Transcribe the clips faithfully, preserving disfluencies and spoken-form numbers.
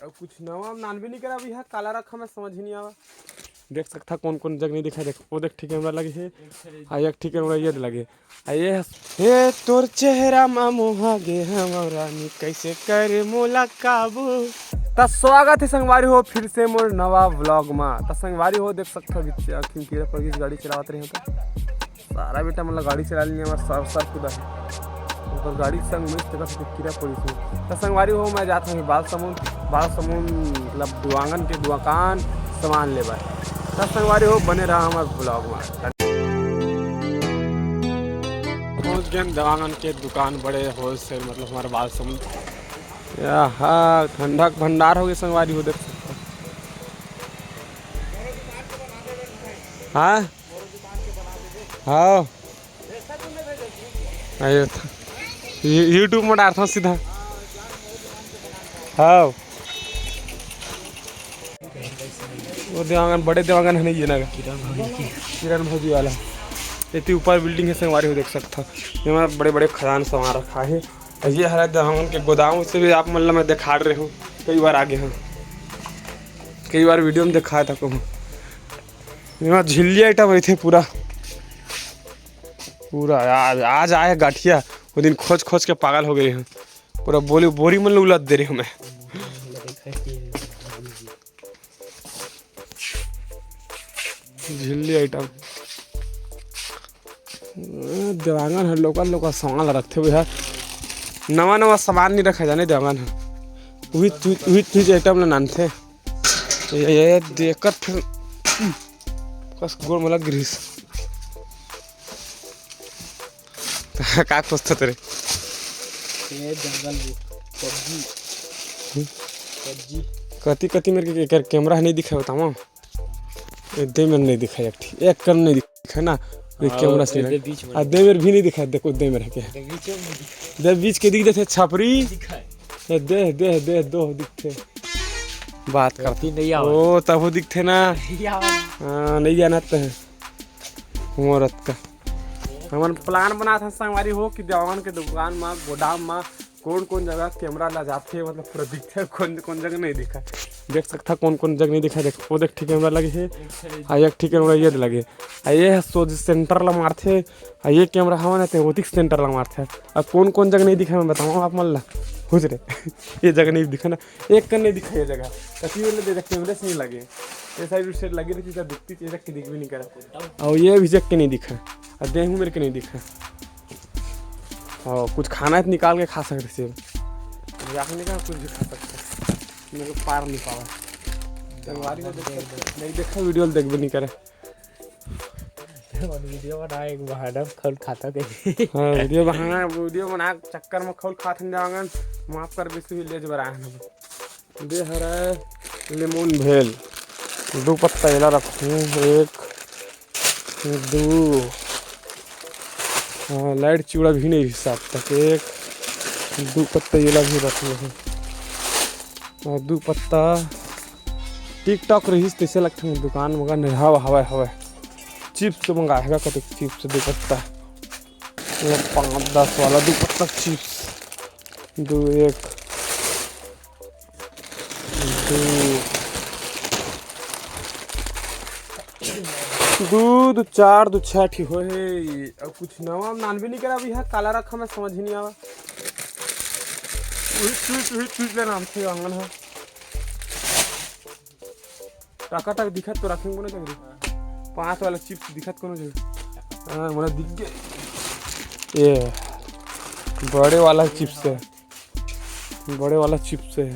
अउ कुछ नवा नानबे नहीं करा, अभी यहाँ काला रखा, मैं समझ ही नहीं आवा। देख सकता कौन कौन जग नहीं दिखा, देख वो देख ठीक कैमरा लगे है, आ एक ठीक कैमरा ये लगे, आ ये हे तोर चेहरा मा मोहा गे हम रानी कैसे करे मोला काबू। त स्वागत है संगवारी हो फिर से मोर नवा व्लॉग मा। त संगवारी हो देख सकता बीच आखिर कीड़ा पड़ गई, गाड़ी चलावत रहे तो सारा बेटा मतलब गाड़ी चला लेने हमारे सर सर खुदा है। तो गाड़ी संग में इस तरह से कीड़ा पड़ी थी। तो संगवारी हो मैं जाता हूँ बाल समून, बाल समून मतलब दुआंगन के दुकान सामान लेबा। तो संगवारी हो बने रहा हमारे ब्लॉग में। पहुँच गए हम देवांगन के दुकान बड़े होलसेल मतलब हमारे बाल समून। यहाँ ठंडा के भंडार हो गए संगवारी हो देख सकते हो। हाँ हाँ। आयो त। यू-, YouTube में डालता हूँ सीधा। हाँ। वो देवांगन, बड़े देवांगन है नहीं ये ना। किरण भौजी वाला। इतनी ऊपर बिल्डिंग है संगवारी हो देख सकता। ये हमारा बड़े बड़े खदान सामान रखा है। और ये हरा देवांगन के गोदाम, उसे भी आप मतलब मैं दिखा रहे हूँ। कई बार आगे हूँ, कई बार वीडियो में दिखाया था कहूँ। यहाँ झिल्ली आइटम रही थे पूरा। पूरा आज, आज आए गाठिया, वो दिन खोज खोज के पागल हो गए हैं। पूरा बोली बोरी मन उलद दे रहे हूँ मैं। झिल्ली आइटम। देवांगन है लोकल लोकल सामान ला रखते हुए यार। नवा नवा सामान नहीं रखा जाने देवांगन है। वही चीज, वही चीज आइटम ला नानते। ये, ये देखत फिर कस गोड़ में लग गिरिस। का खोजत हस रे? ये जंगल में सब्जी। हम्म? सब्जी। कति कति मेरे के एकर कैमरा नहीं दिखा बतावा। ए दे मेर नहीं दिखा एक ठी, एक कन नहीं दिखा ना। ये हाँ, कैमरा से ए दे नहीं बीच में। आ दे मेर भी नहीं दिखा, देखो दे मेर है क्या? दे बीच में नहीं दिखा। दे बीच के दिख देते छपरी। दिखा है। ए दे दे दे दो दिखते। बात करती नहीं आवा। ओ तब दिखते ना। नहीं आवा। हाँ नहीं जाना तो है। मोरत का हमन प्लान बनात हन संगवारी हो कि देवांगन के दुकान मा गोदाम मा कौन कौन जगह कैमरा ला जाथे, मतलब पूरा दिखथे कौन कौन जगह नहीं दिखा। देख सकता कौन कौन जगह नहीं दिखा। देख वो देख ठीक कैमरा लगे है, आ एक ठीक कैमरा ये लगे, आ ये है सोझ सेंटर ला मारथे, आ ये कैमरा हवा ना ते ओतिक सेंटर ला मारथे। अब कौन कौन जगह नहीं दिखा मैं बताऊँ आप मन ला। हुज रे ये जगह नहीं दिखा ना, एक कन नहीं दिखा ये जगह। कति वाले दे देख कैमरे से नहीं लगे, ये साइड उस साइड लगे रहती तब दिखती चीज के दिख भी नहीं करा। और ये भी जग के नहीं दिखा, और देहू मेरे के नहीं दिखा। और कुछ खाना है तो निकाल के खा सकते थे, जाके निकाल कुछ भी खा सकते हैं। मेरे को पार नहीं पावा। संगवारी को देख सकते हैं। नहीं देखा वीडियो देख भी नहीं करे। वीडियो बना एक बहाना खोल खाता के। हाँ वीडियो बहाना, वीडियो बना चक्कर में खोल खात हम जावांगन। माफ कर बिस्वी लेज बरा है ना। दे हरय लेमन भेल, दू पत्ता एला रखहूँ, एक, दू, हाँ, लाइट चिवड़ा भी नहीं हिसाब तक, एक, दू पत्ता एला भी रख लेहूँ, और दू पत्ता TikTok रहिस तैसे लगथे दुकान मगा नहीं, हवा, हवा, हवा, चिप्स मंगाएगा कते चिप्स दू पत्ता, वो पाँच दस वाला दू पत्ता चिप्स, दू एक, दू, दू, दू, चार, दू, छह ठी होए हे। अब कुछ नवा नानबे नहीं करा, अभी यहाँ काला रखा, मैं समझ ही नहीं आवा। वही चीज, वही चीज ले नाम थे आंगन है। टकाटक दिखत तो रखेंगे ना जगह। पाँच वाला चिप्स दिखत कोनो जगह। हाँ, मोला दिख गए। ये बड़े वाला चिप्स है। बड़े वाला चिप्स है।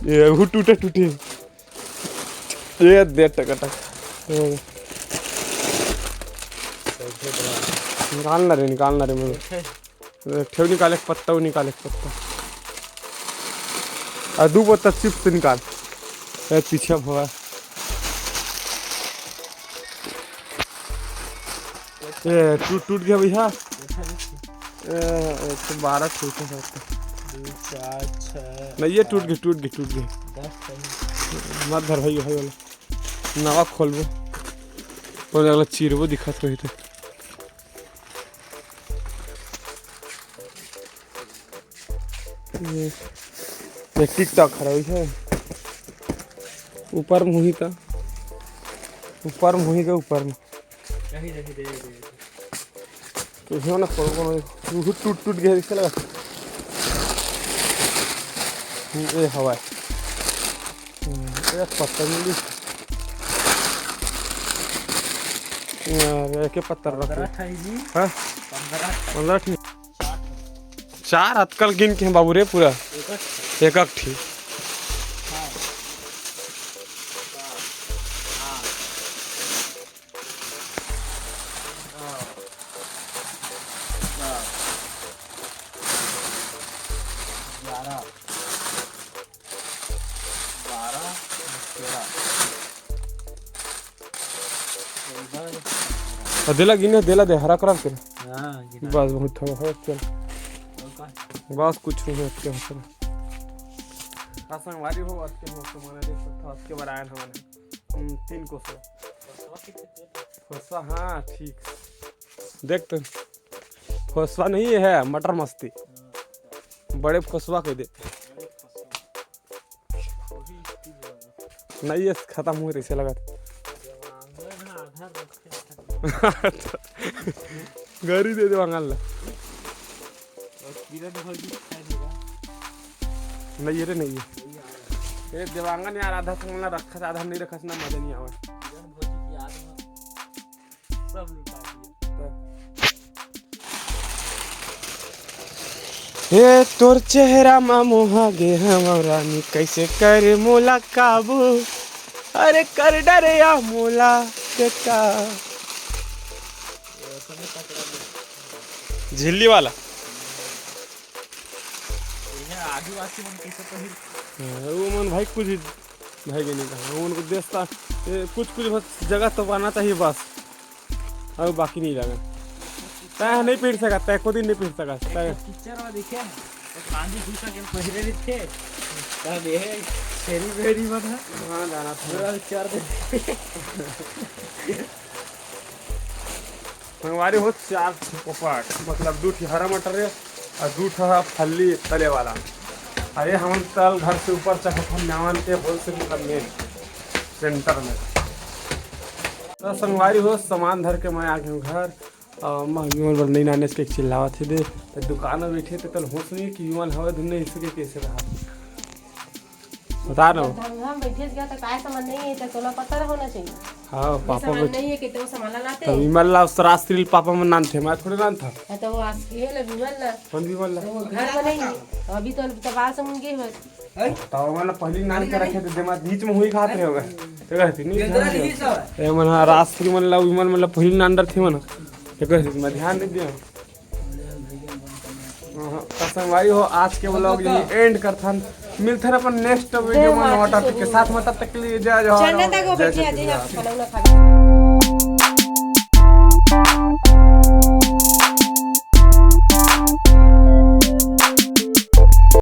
ये वो टूटे टूटे। ये दे टकाटक। ये। निकालना रे, निकालना रे मैं। एक ठेव निकाले के पत्ता, वो निकाले के पत्ता। आ दू पत्ता चिप्स निकाल। ए, पीछे भवा। ए, टूट, टूट गया भैया। ए, एक सौ बारह टूट है सबका। दो, चार, छः, नहीं, ये टूट गई, टूट गई, टूट गई। दस सही। मत धर भाई, भाई वाला। नवा खोलबो। और अगला चीरबो दिखत रही तो। ये ये TikTok हरा है। ऊपर मुही का, ऊपर मुही का ऊपर में। तो ये ना कोन कोन टूट टूट गया, इससे लगा। हम्म, ये हवा है। हम्म, ये पत्थर मिली। यार, एक ही पत्थर रख। हाँ, पंद्रह। चार अतकल गिन के हैं बाबू रे पूरा। एक एक ठी। अउ देला गिने, देला दे, हरा करब के। हाँ, गिना। बस बहुत थोड़ा हो, चल। बस कुछ नहीं है, अतके होथे। हाँ, संगवारी हो, अतके हो, तो मने देख सकथो, अतके बार आयन हमन। हम्म, तीन कोस। खोसवा, हाँ, ठीक। देख तो, खोसवा नहीं है, मटर मस्ती। बड़े खोसवा कह दे। नहीं, ये खत्म हो रही से लगत। गरी दे दे अंगल ला। नहीं, ये रे, नहीं है। ये देवांगन यार, आधा संगला रखस, आधा नहीं रखस ना, मजा नहीं आवे। हे तोर चेहरा मा मोहा गे हवं रानी, कैसे कर मोला काबू, अरे कर डरे या मोला बेटा। झिल्ली वाला। हाँ, वो मन भाई कुछ भाई के नहीं कहा, वो उनको देश का, ये कुछ कुछ बस जगह तो पाना चाहिए बस। अउ बाकी नहीं लगा। तै नहीं पीट सकत, तै खुद ही नहीं पीट सकत। तै कीचड़ में दिखे, तो कांदी भूसा के पहिरे रहिथे। तब ये छेरी बेरी बना। हाँ, जाना था। पूरा चार दिन। संगवारी हो, चार ठो पोपट, मतलब दू ठो हरा मटर है अउ दू ठो फल्ली तले वाला। अरे हमन तल घर से ऊपर चढ़त हन, नावन के होलसेल दुकान में, सेंटर में। तो संगवारी हो, सामान धर के मैं आ गया हूँ घर। अ, मैं विमल बर नई नाने के चिल्लावत हे दे। तो दुकान में बैठे तो कल होश नहीं कि विमल हवे धुन नहीं सके कैसे रहा। बता ना। धंधा में बैठे गया तो काय समझ नहीं है, तो तोला पता होना चाहिए। हाँ, ये पापा समझ बैठे। नहीं है कि तो सामान लाते तो हैं। विमल ला, राजश्री पापा में नान थे, मैं थोड़े नान था। हाँ, तो वो आज ये ले विमल ला। कौन विमल ला? वो घर में नहीं है। अभी तो तबाह से मुंगे हुए। तो मन ला पहली नान के रखे थे, दिमाग बीच में हुई खात रहे होगा। तो कहती नहीं, ध्यान नहीं दे। सब। ए मन, हाँ, राजश्री मन ला, विमल मन ला पहली नान डरथे मन। तो कहती, मैं ध्यान नहीं दिया। हाँ, तो संगवारी हो, आज के vlog यही end करथन। मिलथन अपन next video में नवा topic के साथ में, तब तक के लिए जय जोहार। चंदा तक वो जय बैठी आती है, छत्तीसगढ़। खाना उना खा के।